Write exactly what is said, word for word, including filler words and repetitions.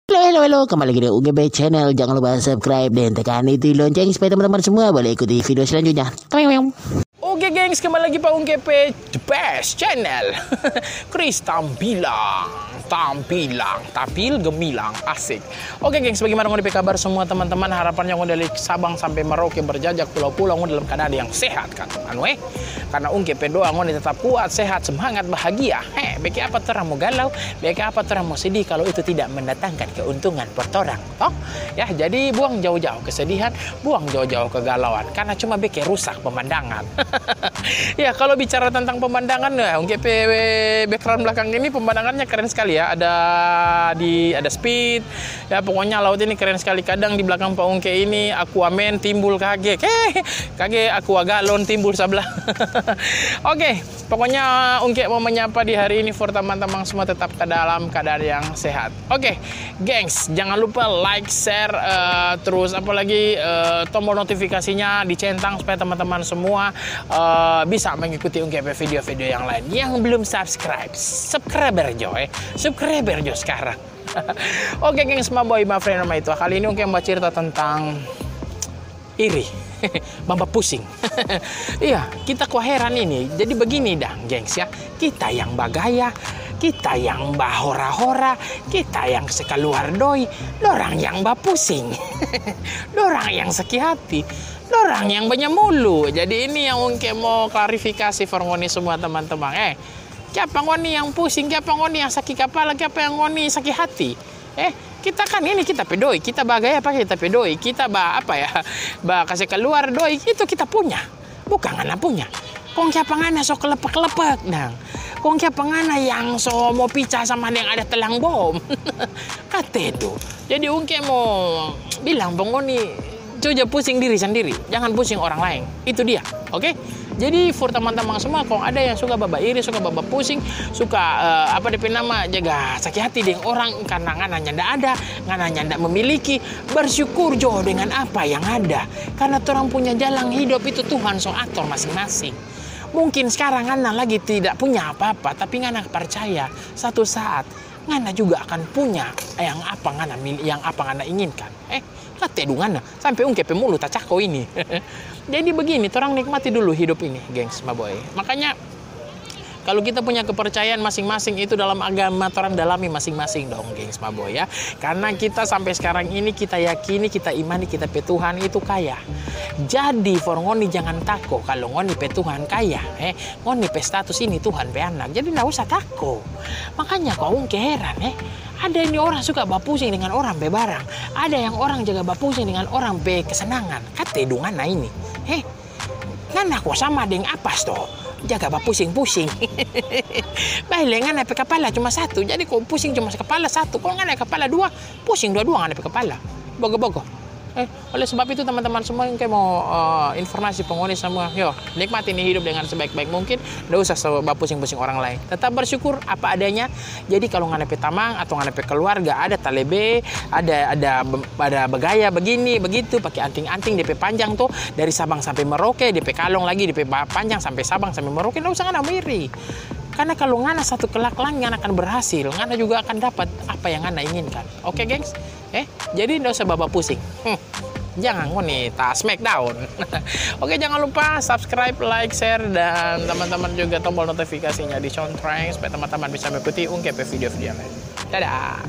Halo, halo, halo, kembali lagi di U G B Channel. Jangan lupa subscribe dan tekan itu lonceng supaya teman-teman semua boleh ikuti video selanjutnya. Oke, gengs, kembali lagi pa Ungke pe The Best Channel. Chris Tampilang, Tampilang, Tapil Gemilang, asik. Oke, gengs, bagaimana ngoni pe kabar semua, teman-teman? Harapannya ngoni dari Sabang sampai Merauke, berjajak pulau-pulau, ngoni dalam keadaan yang sehat, kan? Anu, eh, karena Ungke pe doa ngoni tetap kuat, sehat, semangat, bahagia. He, beking apa torang mo galau, beking apa torang mo sedih kalau itu tidak mendatangkan keuntungan for torang, toh? Ya, jadi buang jauh-jauh kesedihan, buang jauh-jauh kegalauan, karena cuma beking rusak pemandangan. Ya, kalau bicara tentang pemandangan, ya, Ungke pe background belakang ini pemandangannya keren sekali ya. Ada di, ada speed, ya, pokoknya laut ini keren sekali. Kadang di belakang pa Ungke ini Aquaman timbul kage. Eh, kage aqua galon timbul sebelah. Oke, pokoknya Ungke mau menyapa di hari ini for teman-teman semua tetap ke dalam keadaan yang sehat. Oke, gengs, jangan lupa like, share, eh, terus apalagi, eh, tombol notifikasinya dicentang supaya teman-teman semua, eh, bisa mengikuti Ungke pe video-video yang lain. Yang belum subscribe, subscriber jo, eh. Subscriber jo sekarang. Oke, gengs, my boy, my friend, my itu. Kali ini Ungke mau cerita tentang iri. Bamba pusing. Iya, kita kwa heran ini. Jadi begini dang, gengs, ya. Kita yang bagaya, kita yang bahora-hora, kita yang se kaluar doi, dorang yang bapusing. Dorang yang saki hati, dorang yang banya mulu. Jadi ini yang Ungke mo klarifikasi for ngoni semua, teman-teman. Eh, kiapa ngoni yang pusing, kiapa ngoni yang saki kapala, kiapa yang ngoni saki hati? Eh, kita kan ini kita pe doi, kita bagaya pake kita pe doi, kita ba apa ya, ba kase kaluar doi, itu kita punya, bukang ngana punya. Kong kiapa ngana so kelepek-kelepek dang? Kong kiapa ngana yang so mo pica sama deng ada telang bom? Katedu. Jadi Ungke mo bilang pa ngoni, jo ja pusing diri sandiri, jangan pusing orang laeng. Itu dia, oke? Jadi for teman-teman semua, kong ada yang suka baba iri, suka baba pusing, suka, eh, apa depe nama, jaga saki hati deng orang karena ngana nyanda ada, ngana nyanda memiliki, bersyukur jo dengan apa yang ada. Karena torang punya jalang hidup itu Tuhan so ator masing-masing. Mungkin skarang ngana lagi tidak punya apa-apa, tapi ngana percaya satu saat ngana juga akan punya yang apa ngana mil-, yang apa ngana inginkan. Eh, katedu ngana, sampe Ungke pe mulu tacako ini. Jadi begini, torang nikmati dulu hidup ini, gengs, my boy. Makanya, kalau kita punya kepercayaan masing-masing itu dalam agama, torang dalami masing-masing dong, gengs, my boy, ya. Karena kita sampe skarang ini, kita yakini, kita imani, kita pe Tuhan itu kaya. Jadi, for ngoni jangan tako kalau ngoni pe Tuhan kaya, eh. Ngoni pe status ini Tuhan pe anak, jadi nda usah tako. Makanya kwa Ungke heran, eh. Ada ini orang suka bapusing dengan orang pe barang. Ada yang orang jaga bapusing dengan orang pe kesenangan. Katedu ngana ini, eh. Ngana kwa sama deng apa sto? Jaga bapusing-pusing. Bae le ngana pe kapala cuma satu, jadi kong pusing cuma kepala satu. Kong ngana kapala dua, pusing dua-dua ngana pe kapala. Bogo-bogo. Eh, oleh sebab itu, teman-teman semua, Ungke mo, eh, informasi pa ngoni semua. Yo, nikmati ni hidup dengan sebaik-baik mungkin. Nda usah so bapusing-pusing orang laeng. Tetap bersyukur apa adanya. Jadi, kalau ngana pe tamang atau ngana pe keluarga ada talebe, ada, ada be-, ada bagaya begini, begitu, pake anting-anting depe panjang to, dari Sabang sampe Merauke, depe kalong lagi depe ba-, panjang sampe Sabang sampe Merauke, nda usah ngana mo iri. Karena kalau ngana satu kelak lagi, ngana akan berhasil, ngana juga akan dapat apa yang ngana inginkan. Oke, gengs? Eh, jadi nda usah baba pusing. Hmm. Jangan ngoni ta smackdown. Oke, jangan lupa subscribe, like, share, dan teman-teman juga tombol notifikasinya dicontreng supaya teman-teman bisa mengikuti Ungke pe video-video lain. Dadah.